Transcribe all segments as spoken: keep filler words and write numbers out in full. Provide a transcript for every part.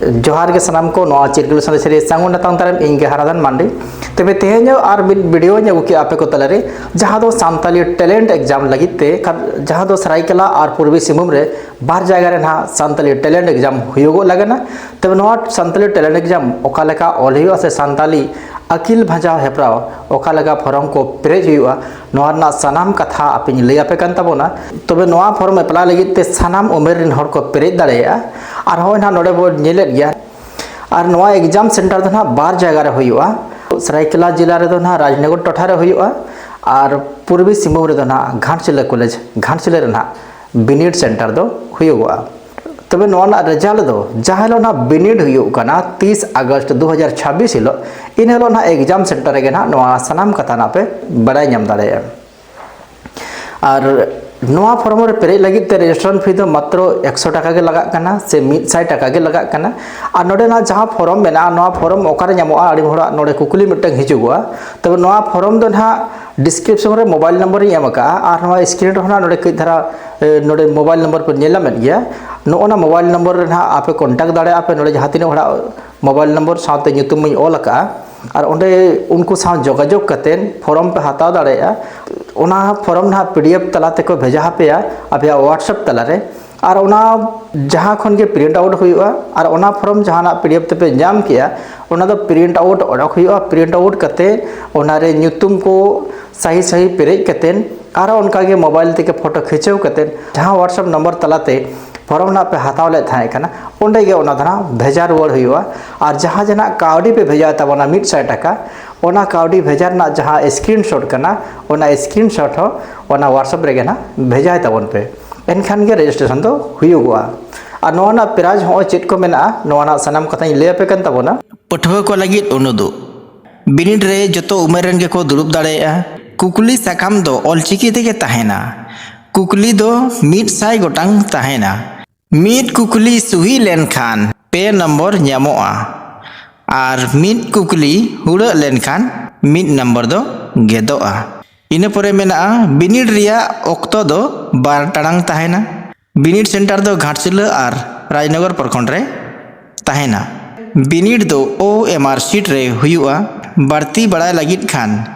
ᱡᱚᱦᱟᱨ ᱜᱮ ᱥᱟᱱᱟᱢ ᱠᱚ, ᱱᱚᱣᱟ ᱪᱤᱨᱜᱟᱹᱞ ᱥᱟᱸᱫᱮᱥ ᱨᱮ ᱥᱟᱹᱜᱩᱱ ᱟᱛᱟᱝ ᱫᱟᱨᱟᱢ, ᱤᱧ ᱜᱮ ᱦᱟᱨᱟᱫᱷᱚᱱ ᱢᱟᱱᱰᱤ᱾ ᱛᱚᱵᱮ ᱛᱮᱦᱮᱧ ᱟᱨ ᱢᱤᱫ ᱵᱷᱤᱰᱤᱭᱳᱧ ᱟᱹᱜᱩ ᱠᱮᱫᱟ ᱟᱯᱮ ᱠᱚ ᱛᱟᱞᱟᱨᱮ, ᱡᱟᱦᱟᱸ ᱫᱚ ᱥᱟᱱᱛᱟᱞᱤ ᱴᱮᱞᱮᱱᱴ ᱮᱠᱡᱟᱢ ᱞᱟᱹᱜᱤᱫ ᱛᱮ, ᱡᱟᱦᱟᱸ ᱫᱚ ᱥᱟᱹᱨᱟᱹᱭᱠᱮᱞᱟ ᱟᱨ ᱯᱩᱨᱵᱤ ᱥᱤᱝᱵᱷᱩᱢ ᱨᱮ ᱵᱟᱨ ᱡᱟᱭᱜᱟ ᱨᱮ ᱱᱟᱦᱟᱜ ᱥᱟᱱᱛᱟᱞᱤ ᱴᱮᱞᱮᱱᱴ ᱮᱠᱡᱟᱢ ᱦᱩᱭᱩᱜᱚᱜ ᱞᱟᱹᱜᱤᱫ ᱠᱟᱱᱟ᱾ ᱛᱚᱵᱮ ᱱᱚᱣᱟ ᱥᱟᱱᱛᱟᱞᱤ ᱴᱮᱞᱮᱱᱴ ᱮᱠᱡᱟᱢ ᱚᱠᱟ ᱞᱮᱠᱟ ᱚᱞ ᱦᱩᱭᱩᱜᱼᱟ ᱥᱮ ᱥᱟᱱᱛᱟᱞᱤ ᱟᱹᱠᱤᱞ ᱵᱷᱟᱸᱡᱟᱣ ᱦᱮᱯᱨᱟᱣ ᱚᱠᱟ ᱞᱮᱠᱟ ᱯᱷᱚᱨᱚᱢ ᱠᱚ ᱯᱮᱨᱮᱡ ᱦᱩᱭᱩᱜᱼᱟ, ᱱᱚᱣᱟ ᱨᱮᱱᱟᱜ ᱥᱟᱱᱟᱢ ᱠᱟᱛᱷᱟ ᱟᱯᱮᱧ ᱞᱟᱹᱭ ᱟᱯᱮ ᱠᱟᱱ ᱛᱟᱵᱚᱱᱟ᱾ ᱛᱚᱵᱮ ᱱᱚᱣᱟ ᱯᱷᱚᱨᱚᱢ ᱮᱯᱞᱟᱭ ᱞᱟᱹᱜᱤᱫ ᱛᱮ ᱥᱟᱱᱟᱢ ᱩᱢᱮᱨ ᱨᱮᱱ ᱦᱚᱲ ᱠᱚ ᱯᱮᱨᱮᱡ ᱫᱟᱲᱮᱭᱟᱜᱼᱟ᱾ ᱟᱨ ᱦᱚᱸᱜᱼᱚᱭ ᱱᱟᱦᱟᱜ ᱱᱚᱰᱮ ᱵᱚᱱ ᱧᱮᱞᱮᱫ ᱜᱮᱭᱟ᱾ ᱟᱨ ᱱᱚᱣᱟ ᱮᱠᱡᱟᱢ ᱥᱮᱱᱴᱟᱨ ᱫᱚ ᱱᱟᱦᱟᱜ ᱵᱟᱨ ᱡᱟᱭᱜᱟ ᱨᱮ ᱦᱩᱭᱩᱜᱼᱟ᱾ ᱥᱟᱹᱨᱟᱹᱭᱠᱮᱞᱟ ᱡᱮᱞᱟ ᱨᱮᱫᱚ ᱱᱟᱦᱟᱜ ᱨᱟᱡᱽᱱᱚᱜᱚᱨ ᱴᱚᱴᱷᱟ ᱨᱮ ᱦᱩᱭᱩᱜᱼᱟ, ᱟᱨ ᱯᱩᱨᱵᱤ ᱥᱤᱝᱵᱷᱩᱢ ᱨᱮᱫᱚ ᱱᱟᱦᱟᱜ ᱜᱷᱟᱴᱥᱤᱞᱟᱹ ᱠᱚᱞᱮᱡᱽ, ᱜᱷᱟᱴᱥᱤᱞᱟᱹ ᱨᱮ ᱱᱟᱦᱟᱜ ᱵᱤᱱᱤᱰ ᱥᱮᱱᱴᱟᱨ ᱫᱚ ᱦᱩᱭᱩᱜᱚᱜᱼᱟ᱾ ᱛᱚᱵᱮ ᱱᱚᱣᱟ ᱨᱮᱱᱟᱜ ᱨᱮᱡᱟᱞᱴ ᱫᱚ ᱡᱟᱦᱟᱸ ᱦᱤᱞᱳᱜ ᱱᱟᱦᱟᱜ ᱵᱤᱱᱤᱰ ᱦᱩᱭᱩᱜ ᱠᱟᱱᱟ, ᱛᱤᱥ ᱟᱜᱚᱥᱴ ᱫᱩ ᱦᱟᱡᱟᱨ ᱪᱷᱟᱵᱵᱤᱥ ᱦᱤᱞᱳᱜ, ᱤᱱ ᱦᱤᱞᱳᱜ ᱱᱟᱦᱟᱜ ᱮᱠᱡᱟᱢ ᱥᱮᱱᱴᱟᱨ ᱨᱮᱜᱮ ᱱᱟᱦᱟᱜ ᱱᱚᱣᱟ ᱥᱟᱱᱟᱢ ᱠᱟᱛᱷᱟ ᱱᱟᱦᱟᱜ ᱯᱮ ᱵᱟᱲᱟᱭ ᱧᱟᱢ ᱫᱟᱲᱮᱭᱟᱜᱼᱟ᱾ ᱟᱨ ᱱᱚᱣᱟ ᱯᱷᱚᱨᱚᱢ ᱨᱮ ᱯᱮᱨᱮᱡ ᱞᱟᱹᱜᱤᱫ ᱛᱮ ᱨᱮᱡᱤᱥᱴᱨᱮᱥᱚᱱ ᱯᱷᱤ ᱫᱚ ᱢᱟᱛᱨᱚ ᱮᱠᱥᱚ ᱴᱟᱠᱟ ᱜᱮ ᱞᱟᱜᱟᱜ ᱠᱟᱱᱟ ᱥᱮ ᱢᱤᱫ ᱥᱟᱭ ᱴᱟᱠᱟ ᱜᱮ ᱞᱟᱜᱟᱜ ᱠᱟᱱᱟ᱾ ᱟᱨ ᱱᱚᱰᱮ ᱱᱟᱦᱟᱜ ᱡᱟᱦᱟᱸ ᱯᱷᱚᱨᱚᱢ ᱢᱮᱱᱟᱜᱼᱟ, ᱱᱚᱣᱟ ᱯᱷᱚᱨᱚᱢ ᱚᱠᱟᱨᱮ ᱧᱟᱢᱚᱜᱼᱟ, ᱟᱹᱰᱤ ᱦᱚᱲᱟᱜ ᱱᱚᱰᱮ ᱠᱩᱠᱞᱤ ᱢᱤᱫᱴᱟᱝ ᱦᱤᱡᱩᱜᱚᱜᱼᱟ᱾ ᱛᱚᱵᱮ ᱱᱚᱣᱟ ᱯᱷᱚᱨᱚᱢ ᱫᱚ ᱱᱟᱦᱟᱜ ᱰᱤᱥᱠᱨᱤᱯᱥᱚᱱ ᱨᱮ ᱢᱳᱵᱟᱭᱤᱞ ᱱᱚᱢᱵᱚᱨᱤᱧ ᱮᱢ ᱟᱠᱟᱫᱼᱟ, ᱟᱨ ᱱᱚᱣᱟ ᱥᱠᱨᱤᱱ ᱨᱮᱦᱚᱸ ᱱᱟᱦᱟᱜ ᱱᱚᱰᱮ ᱠᱟᱹᱡ ᱫᱷᱟᱨᱟ, ᱮ, ᱱᱚᱰᱮ ᱢᱳᱵᱟᱭᱤᱞ ᱱᱚᱢᱵᱚᱨ ᱯᱮ ᱧᱮᱞ ᱧᱟᱢᱮᱫ ᱜᱮᱭᱟ᱾ ᱱᱚᱜᱼᱚ ᱱᱟ ᱢᱳᱵᱟᱭᱤᱞ ᱱᱚᱢᱵᱚᱨ ᱨᱮ ᱱᱟᱦᱟᱜ ᱟᱯᱮ ᱠᱚᱱᱴᱟᱠᱴ ᱫᱟᱲᱮᱭᱟᱜᱼᱟ ᱯᱮ᱾ ᱱᱚᱰᱮ ᱡᱟᱦᱟᱸ ᱛᱤᱱᱟᱹᱜ ᱦᱚᱲᱟᱜ ᱢᱳᱵᱟᱭᱤᱞ ᱱᱚᱢᱵᱚᱨ ᱥᱟᱶᱛᱮ ᱧᱩᱛᱩᱢ ᱤᱧ ᱚᱞ ᱟᱠᱟᱫᱼᱟ, ᱟᱨ ᱚᱸᱰᱮ ᱩᱱᱠᱩ ᱥᱟᱶ ᱡᱳᱜᱟᱡᱳᱜᱽ ᱠᱟᱛᱮᱫ ᱯᱷᱚᱨᱚᱢ ᱯᱮ ᱦᱟᱛᱟᱣ ᱫᱟᱲᱮᱭᱟᱜᱼᱟ᱾ ᱚᱱᱟ ᱯᱷᱚᱨᱚᱢ ᱱᱟᱦᱟᱜ ᱯᱤ ᱰᱤ ᱮᱯᱷ ᱛᱟᱞᱟ ᱛᱮᱠᱚ ᱵᱷᱮᱡᱟ ᱟᱯᱮᱭᱟ ᱟᱯᱮᱭᱟᱜ ᱣᱟᱴᱥᱮᱯ ᱛᱟᱞᱟᱨᱮ, ᱟᱨ ᱚᱱᱟ ᱡᱟᱦᱟᱸ ᱠᱷᱚᱱ ᱜᱮ ᱯᱨᱤᱱᱴ ᱟᱣᱩᱴ ᱦᱩᱭᱩᱜᱼᱟ, ᱟᱨ ᱚᱱᱟ ᱯᱷᱚᱨᱚᱢ ᱡᱟᱦᱟᱱᱟᱜ ᱯᱤ ᱰᱤ ᱮᱯᱷ ᱛᱮᱯᱮ ᱧᱟᱢ ᱠᱮᱜᱼᱟ, ᱚᱱᱟ ᱫᱚ ᱯᱨᱤᱱᱴ ᱟᱣᱩᱴ ᱚᱰᱚᱠ ᱦᱩᱭᱩᱜᱼᱟ᱾ ᱯᱨᱤᱱᱴ ᱟᱣᱩᱴ ᱠᱟᱛᱮᱫ ᱚᱱᱟᱨᱮ ᱧᱩᱛᱩᱢ ᱠᱚ ᱥᱟᱦᱤ ᱥᱟᱦᱤ ᱯᱮᱨᱮᱡ ᱠᱟᱛᱮᱫ, ᱟᱨᱦᱚᱸ ᱚᱱᱠᱟᱜᱮ ᱢᱳᱵᱟᱭᱤᱞ ᱛᱮᱜᱮ ᱯᱷᱳᱴᱳ ᱠᱷᱤᱪᱟᱹᱣ ᱠᱟᱛᱮᱫ ᱡᱟᱦᱟᱸ ᱣᱟᱴᱥᱮᱯ ᱱᱚᱢᱵᱚᱨ ᱛᱟᱞᱟᱛᱮ ᱯᱷᱚᱨᱚᱢ ᱨᱮᱱᱟᱜ ᱯᱮ ᱦᱟᱛᱟᱣ ᱞᱮᱫ ᱛᱟᱦᱮᱸ ᱠᱟᱱᱟ, ᱚᱸᱰᱮ ᱜᱮ ᱚᱱᱟ ᱫᱚ ᱱᱟᱦᱟᱜ ᱵᱷᱮᱡᱟ ᱨᱩᱣᱟᱹᱲ ᱦᱩᱭᱩᱜᱼᱟ᱾ ᱟᱨ ᱡᱟᱦᱟᱸ ᱡᱟᱦᱟᱱᱟᱜ ᱠᱟᱹᱣᱰᱤ ᱯᱮ ᱵᱷᱮᱡᱟᱭ ᱛᱟᱵᱚᱱᱟ, ᱢᱤᱫ ᱥᱟᱭ ᱴᱟᱠᱟ, ᱚᱱᱟ ᱠᱟᱹᱣᱰᱤ ᱵᱷᱮᱡᱟ ᱨᱮᱱᱟᱜ ᱡᱟᱦᱟᱸ ᱥᱠᱨᱤᱱ ᱥᱚᱴ ᱠᱟᱱᱟ, ᱚᱱᱟ ᱥᱠᱨᱤᱱ ᱥᱚᱴ ᱦᱚᱸ ᱚᱱᱟ ᱣᱟᱴᱥᱮᱯ ᱨᱮᱜᱮ ᱱᱟᱦᱟᱜ ᱵᱷᱮᱡᱟᱭ ᱛᱟᱵᱚᱱ ᱯᱮ᱾ ᱮᱱᱠᱷᱟᱱ ᱜᱮ ᱨᱮᱡᱤᱥᱴᱨᱮᱥᱚᱱ ᱫᱚ ᱦᱩᱭᱩᱜᱚᱜᱼᱟ᱾ ᱟᱨ ᱱᱚᱣᱟ ᱨᱮᱱᱟᱜ ᱯᱨᱟᱭᱤᱡᱽ ᱦᱚᱸᱜᱼᱚᱭ ᱪᱮᱫ ᱠᱚ ᱢᱮᱱᱟᱜᱼᱟ, ᱱᱚᱣᱟ ᱨᱮᱱᱟᱜ ᱥᱟᱱᱟᱢ ᱠᱟᱛᱷᱟᱧ ᱞᱟᱹᱭ ᱟᱯᱮ ᱠᱟᱱ ᱛᱟᱵᱚᱱᱟ᱾ ᱯᱟᱹᱴᱷᱩᱣᱟᱹ ᱠᱚ ᱞᱟᱹᱜᱤᱫ ᱩᱱᱩᱫᱩᱜ᱾ ᱵᱤᱱᱤᱰ ᱨᱮ ᱡᱚᱛᱚ ᱩᱢᱮᱨ ᱨᱮᱱ ᱜᱮᱠᱚ ᱫᱩᱲᱩᱵ ᱫᱟᱲᱮᱭᱟᱜᱼᱟ᱾ ᱠᱩᱠᱞᱤ ᱥᱟᱠᱟᱢ ᱫᱚ ᱚᱞᱪᱤᱠᱤ ᱛᱮᱜᱮ ᱛᱟᱦᱮᱱᱟ᱾ ᱠᱩᱠᱞᱤ ᱫᱚ ᱢᱤᱫ ᱥᱟᱭ ᱜᱚᱴᱟᱝ ᱛᱟᱦᱮᱱᱟ᱾ ᱢᱤᱫ ᱠᱩᱠᱞᱤ ᱥᱩᱦᱤ ᱞᱮᱱᱠᱷᱟᱱ ᱯᱮ ᱱᱚᱢᱵᱚᱨ ᱧᱟᱢᱚᱜᱼᱟ, ᱟᱨ ᱢᱤᱫ ᱠᱩᱠᱞᱤ ᱦᱩᱲᱟᱹᱜ ᱞᱮᱱᱠᱷᱟᱱ ᱢᱤᱫ ᱱᱚᱢᱵᱚᱨ ᱫᱚ ᱜᱮᱫᱚᱜᱼᱟ᱾ ᱤᱱᱟᱹ ᱯᱚᱨᱮ ᱢᱮᱱᱟᱜᱼᱟ, ᱵᱤᱱᱤᱰ ᱨᱮᱭᱟᱜ ᱚᱠᱛᱚ ᱫᱚ ᱵᱟᱨ ᱴᱟᱲᱟᱝ ᱛᱟᱦᱮᱱᱟ᱾ ᱵᱤᱱᱤᱰ ᱥᱮᱱᱴᱟᱨ ᱫᱚ ᱜᱷᱟᱴᱥᱤᱞᱟᱹ ᱟᱨ ᱨᱟᱡᱽᱱᱚᱜᱚᱨ ᱯᱨᱚᱠᱷᱚᱸᱰ ᱨᱮ᱾ ᱛᱟᱦᱮᱱᱟ᱾ ᱵᱤᱱᱤᱰ ᱫᱚ ᱳ ᱮᱢ ᱟᱨ ᱥᱤᱴ ᱨᱮ ᱦᱩᱭᱩᱜᱼᱟ᱾ ᱵᱟᱹᱲᱛᱤ ᱵᱟᱲᱟᱭ ᱞᱟᱹᱜᱤᱫ ᱠᱷᱟᱱ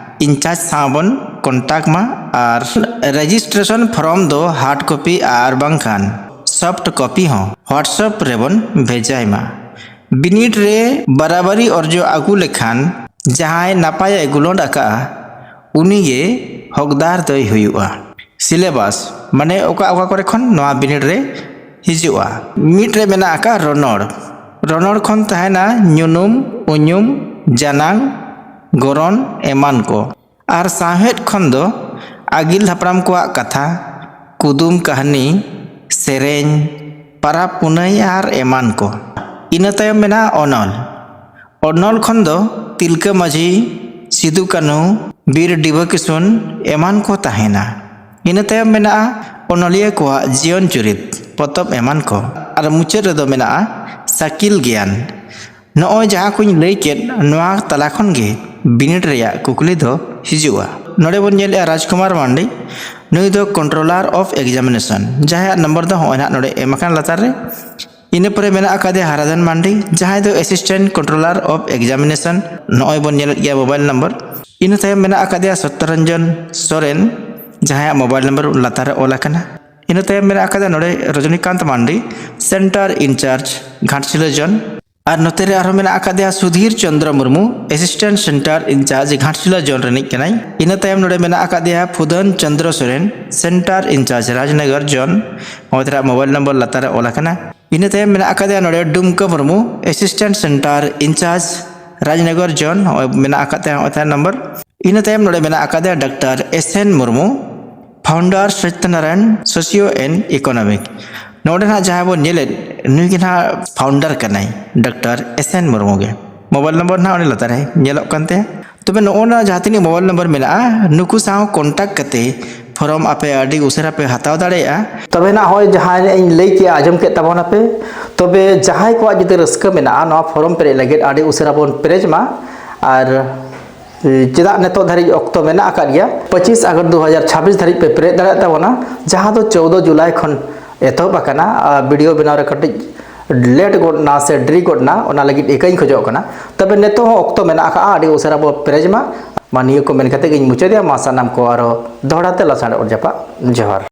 ᱤᱱᱪᱟᱨᱡᱽ ᱥᱟᱶ ᱵᱚᱱ ᱠᱚᱱᱴᱟᱠᱴ ᱢᱟ ᱟᱨ ᱨᱮᱡᱤᱥᱴᱨᱮᱥᱚᱱ ᱯᱷᱚᱨᱢ ᱫᱚ ᱦᱟᱨᱰ ᱠᱚᱯᱤ ᱟᱨ ᱵᱟᱝᱠᱷᱟᱱ ᱥᱚᱯᱷᱴ ᱠᱚᱯᱤ ᱦᱚᱸ WhatsApp ᱨᱮᱵᱚᱱ ᱵᱷᱮᱡᱟᱭ ᱢᱟ᱾ ᱵᱤᱱᱤᱰ ᱨᱮ ᱵᱟᱨᱟᱵᱟᱨᱤ ᱚᱨᱡᱚ ᱟᱹᱜᱩ ᱞᱮᱠᱷᱟᱱ ᱡᱟᱦᱟᱸᱭ ᱱᱟᱯᱟᱭᱮ ᱜᱩᱞᱚᱱᱰ ᱟᱠᱟᱫᱼᱟ, ᱩᱱᱤᱜᱮ ᱦᱚᱠᱫᱟᱨ ᱫᱚᱭ ᱦᱩᱭᱩᱜᱼᱟ᱾ ᱥᱤᱞᱮᱵᱟᱥ ᱢᱟᱱᱮ ᱚᱠᱟ ᱚᱠᱟ ᱠᱚᱨᱮ ᱠᱷᱚᱱ ᱱᱚᱣᱟ ᱵᱤᱱᱤᱰ ᱨᱮ ᱦᱤᱡᱩᱜᱼᱟ᱾ ᱢᱤᱫ ᱨᱮ ᱢᱮᱱᱟᱜ ᱟᱠᱟᱫ ᱨᱚᱱᱚᱲ᱾ ᱨᱚᱱᱚᱲ ᱠᱷᱚᱱ ᱛᱟᱦᱮᱱᱟ ᱧᱩᱱᱩᱢ, ᱩᱧᱩᱢ, ᱡᱟᱱᱟᱝ, ᱜᱚᱨᱚᱱ ᱮᱢᱟᱱ ᱠᱚ᱾ ᱟᱨ ᱥᱟᱶᱦᱮᱫ ᱠᱷᱚᱱ ᱫᱚ ᱟᱹᱜᱤᱞ ᱦᱟᱯᱲᱟᱢ ᱠᱚᱣᱟᱜ ᱠᱟᱛᱷᱟ, ᱠᱩᱫᱩᱢ ᱠᱟᱹᱦᱱᱤ, ᱥᱮᱨᱮᱧ, ᱯᱟᱨᱟᱵᱽ ᱯᱩᱱᱟᱹᱭ ᱟᱨ ᱮᱢᱟᱱ ᱠᱚ᱾ ᱤᱱᱟᱹ ᱛᱟᱭᱚᱢ ᱢᱮᱱᱟᱜᱼᱟ ᱚᱱᱚᱞ᱾ ᱚᱱᱚᱞ ᱠᱷᱚᱱ ᱫᱚ ᱛᱤᱞᱠᱟᱹ ᱢᱟᱹᱡᱷᱤ, ᱥᱤᱫᱩ ᱠᱟᱹᱱᱦᱩ, ᱵᱤᱨ ᱰᱤᱵᱟᱹ ᱠᱤᱥᱩᱱ ᱮᱢᱟᱱ ᱠᱚ ᱛᱟᱦᱮᱱᱟ᱾ ᱤᱱᱟᱹ ᱛᱟᱭᱚᱢ ᱢᱮᱱᱟᱜᱼᱟ ᱚᱱᱚᱞᱤᱭᱟᱹ ᱠᱚᱣᱟᱜ ᱡᱤᱭᱚᱱ ᱪᱩᱨᱤᱛ, ᱯᱚᱛᱚᱵ ᱮᱢᱟᱱ ᱠᱚ᱾ ᱟᱨ ᱢᱩᱪᱟᱹᱫ ᱨᱮᱫᱚ ᱢᱮᱱᱟᱜᱼᱟ ᱥᱟᱹᱠᱤᱞ ᱜᱮᱭᱟᱱ᱾ ᱱᱚᱜᱼᱚᱭ ᱡᱟᱦᱟᱸ ᱠᱚᱧ ᱞᱟᱹᱭ ᱠᱮᱫ, ᱱᱚᱣᱟ ᱛᱟᱞᱟ ᱠᱷᱚᱱ ᱜᱮ ᱵᱤᱱᱤᱰ ᱨᱮᱭᱟᱜ ᱠᱩᱠᱞᱤ ᱫᱚ ᱦᱤᱡᱩᱜᱼᱟ᱾ ᱱᱚᱰᱮ ᱵᱚᱱ ᱧᱮᱞᱮᱜᱼᱟ ᱨᱟᱡᱽᱠᱩᱢᱟᱨ ᱢᱟᱱᱰᱤ, ᱱᱩᱭ ᱫᱚ Controller of Examination, ᱡᱟᱦᱟᱸᱭᱟᱜ ᱱᱚᱢᱵᱚᱨ ᱫᱚ ᱦᱚᱸᱜᱼᱚᱭ ᱱᱟᱦᱟᱜ ᱱᱚᱰᱮ ᱮᱢ ᱟᱠᱟᱱ ᱞᱟᱛᱟᱨ ᱨᱮ᱾ ᱤᱱᱟᱹ ᱯᱚᱨᱮ ᱢᱮᱱᱟᱜ ᱟᱠᱟᱫᱮᱭᱟ ᱦᱟᱨᱟᱫᱷᱚᱱ ᱢᱟᱱᱰᱤ, ᱡᱟᱦᱟᱸᱭ ᱫᱚ Assistant Controller of Examination, ᱱᱚᱜᱼᱚᱭ ᱵᱚᱱ ᱧᱮᱞᱮᱫ ᱜᱮᱭᱟ ᱢᱳᱵᱟᱭᱤᱞ ᱱᱚᱢᱵᱚᱨ᱾ ᱤᱱᱟᱹ ᱛᱟᱭᱚᱢ ᱢᱮᱱᱟᱜ ᱟᱠᱟᱫᱮᱭᱟ ᱥᱚᱛᱛᱚᱨᱚᱧᱡᱚᱱ ᱥᱚᱨᱮᱱ, ᱡᱟᱦᱟᱸᱭᱟᱜ ᱢᱳᱵᱟᱭᱤᱞ ᱱᱚᱢᱵᱚᱨ ᱞᱟᱛᱟᱨ ᱨᱮ ᱚᱞ ᱟᱠᱟᱱᱟ᱾ ᱤᱱᱟᱹ ᱛᱟᱭᱚᱢ ᱢᱮᱱᱟᱜ ᱟᱠᱟᱫᱟ ᱱᱚᱰᱮ Rajanikant Mandi, Center Incharge, Ghatshila zone. ᱟᱨ ᱱᱚᱛᱮ ᱨᱮ ᱟᱨᱦᱚᱸ ᱢᱮᱱᱟᱜ ᱟᱠᱟᱫᱮᱭᱟ Sudhir Chandra Murmu, Assistant Center Incharge, Ghatshila zone ᱨᱤᱱᱤᱡ ᱠᱟᱱᱟᱭ᱾ ᱤᱱᱟᱹ ᱛᱟᱭᱚᱢ ᱱᱚᱰᱮ ᱢᱮᱱᱟᱜ ᱟᱠᱟᱫᱮᱭᱟ Phudan Chandra Soren, Center Incharge, Rajnagar zone. ᱱᱚᱜᱼᱚᱭ ᱛᱟᱨᱟ ᱢᱳᱵᱟᱭᱤᱞ ᱱᱚᱢᱵᱚᱨ ᱞᱟᱛᱟᱨ ᱨᱮ ᱚᱞ ᱟᱠᱟᱱᱟ᱾ ᱤᱱᱟᱹ ᱛᱟᱭᱚᱢ ᱢᱮᱱᱟᱜ ᱟᱠᱟᱫᱮᱭᱟ ᱱᱚᱰᱮ Dumka Murmu, Assistant Center Incharge, Rajnagar zone. ᱱᱚᱜᱼᱚᱭ ᱢᱮᱱᱟᱜ ᱟᱠᱟᱫ ᱛᱟᱭᱟ ᱱᱚᱜᱼᱚᱭ ᱛᱟᱭᱟ ᱱᱚᱢᱵᱚᱨ᱾ ᱤᱱᱟᱹ ᱛᱟᱭᱚᱢ ᱱᱚᱰᱮ ᱢᱮᱱᱟᱜ ᱟᱠᱟᱫᱮᱭᱟ doctor S N Murmu, Founder ᱥᱚᱛᱭᱚᱱᱟᱨᱟᱭᱚᱱ Socio and Economic᱾ ᱱᱚᱰᱮ ᱱᱟᱦᱟᱜ ᱡᱟᱦᱟᱸᱭ ᱵᱚᱱ ᱧᱮᱞᱮᱫ, ᱱᱩᱭ ᱜᱮ ᱱᱟᱦᱟᱜ founder ᱠᱟᱱᱟᱭ, ᱰᱟᱠᱛᱟᱨ S N ᱢᱩᱨᱢᱩ ᱜᱮ᱾ ᱢᱳᱵᱟᱭᱤᱞ ᱱᱚᱢᱵᱚᱨ ᱱᱟᱦᱟᱜ ᱚᱸᱰᱮ ᱞᱟᱛᱟᱨ ᱨᱮ ᱧᱮᱞᱚᱜ ᱠᱟᱱ ᱛᱟᱭᱟ᱾ ᱛᱚᱵᱮ ᱱᱚᱜᱼᱚ ᱱᱟ ᱡᱟᱦᱟᱸ ᱛᱤᱱᱟᱹᱜ ᱢᱳᱵᱟᱭᱤᱞ ᱱᱚᱢᱵᱚᱨ ᱢᱮᱱᱟᱜᱼᱟ, ᱱᱩᱠᱩ ᱥᱟᱶ contact ᱠᱟᱛᱮ ᱯᱷᱚᱨᱚᱢ ᱟᱯᱮ ᱟᱹᱰᱤ ᱩᱥᱟᱹᱨᱟ ᱯᱮ ᱦᱟᱛᱟᱣ ᱫᱟᱲᱮᱭᱟᱜᱼᱟ᱾ ᱛᱚᱵᱮ ᱱᱟᱜ ᱦᱚᱸᱜᱼᱚᱭ ᱡᱟᱦᱟᱸ ᱤᱧ ᱞᱟᱹᱭ ᱠᱮᱜᱼᱟ, ᱟᱸᱡᱚᱢ ᱠᱮᱫ ᱛᱟᱵᱚᱱᱟᱯᱮ᱾ ᱛᱚᱵᱮ ᱡᱟᱦᱟᱸᱭ ᱠᱚᱣᱟᱜ ᱡᱩᱫᱤ ᱨᱟᱹᱥᱠᱟᱹ ᱢᱮᱱᱟᱜᱼᱟ ᱱᱚᱣᱟ ᱯᱷᱚᱨᱚᱢ ᱯᱮᱨᱮᱡ ᱞᱟᱹᱜᱤᱫ, ᱟᱹᱰᱤ ᱩᱥᱟᱹᱨᱟ ᱵᱚᱱ ᱯᱮᱨᱮᱡ ᱢᱟ᱾ ᱟᱨ ᱪᱮᱫᱟᱜ ᱱᱤᱛᱚᱜ ᱫᱷᱟᱹᱨᱤᱡ ᱚᱠᱛᱚ ᱢᱮᱱᱟᱜ ᱟᱠᱟᱫ ᱜᱮᱭᱟ, ᱯᱚᱸᱪᱤᱥ ᱟᱜᱚᱥᱴ ᱫᱩ ᱦᱟᱡᱟᱨ ᱪᱷᱟᱵᱵᱤᱥ ᱫᱷᱟᱹᱨᱤᱡ ᱯᱮ ᱯᱮᱨᱮᱡ ᱫᱟᱲᱮᱭᱟᱜ ᱛᱟᱵᱚᱱᱟ, ᱡᱟᱦᱟᱸ ᱫᱚ ᱪᱳᱣᱫᱚ ᱡᱩᱞᱟᱭ ᱠᱷᱚᱱ ᱮᱛᱚᱦᱚᱵ ᱟᱠᱟᱱᱟ᱾ ᱟᱨ ᱵᱷᱤᱰᱤᱭᱳ ᱵᱮᱱᱟᱣ ᱨᱮ ᱠᱟᱹᱴᱤᱡ ᱞᱮᱴ ᱜᱚᱫ ᱱᱟ ᱥᱮ ᱰᱮᱨᱤ ᱜᱚᱫ ᱱᱟ, ᱚᱱᱟ ᱞᱟᱹᱜᱤᱫ ᱤᱠᱟᱹᱧ ᱠᱷᱚᱡᱚᱜ ᱠᱟᱱᱟ᱾ ᱛᱚᱵᱮ ᱱᱤᱛᱚᱜ ᱦᱚᱸ ᱚᱠᱛᱚ ᱢᱮᱱᱟᱜ ᱟᱠᱟᱫᱼᱟ, ᱟᱹᱰᱤ ᱩᱥᱟᱹᱨᱟ ᱵᱚ ᱯᱮᱨᱮᱡ ᱢᱟ᱾ ᱢᱟ ᱱᱤᱭᱟᱹ ᱠᱚ ᱢᱮᱱ ᱠᱟᱛᱮ ᱜᱤᱧ ᱢᱩᱪᱟᱹᱫᱮᱜᱼᱟ᱾ ᱢᱟ ᱥᱟᱱᱟᱢ ᱠᱚ ᱟᱨᱚ ᱫᱚᱦᱲᱟ ᱛᱮ ᱞᱟᱥᱟᱲ ᱚᱨ ᱡᱟᱯᱟᱜ ᱡᱚᱦᱟᱨ᱾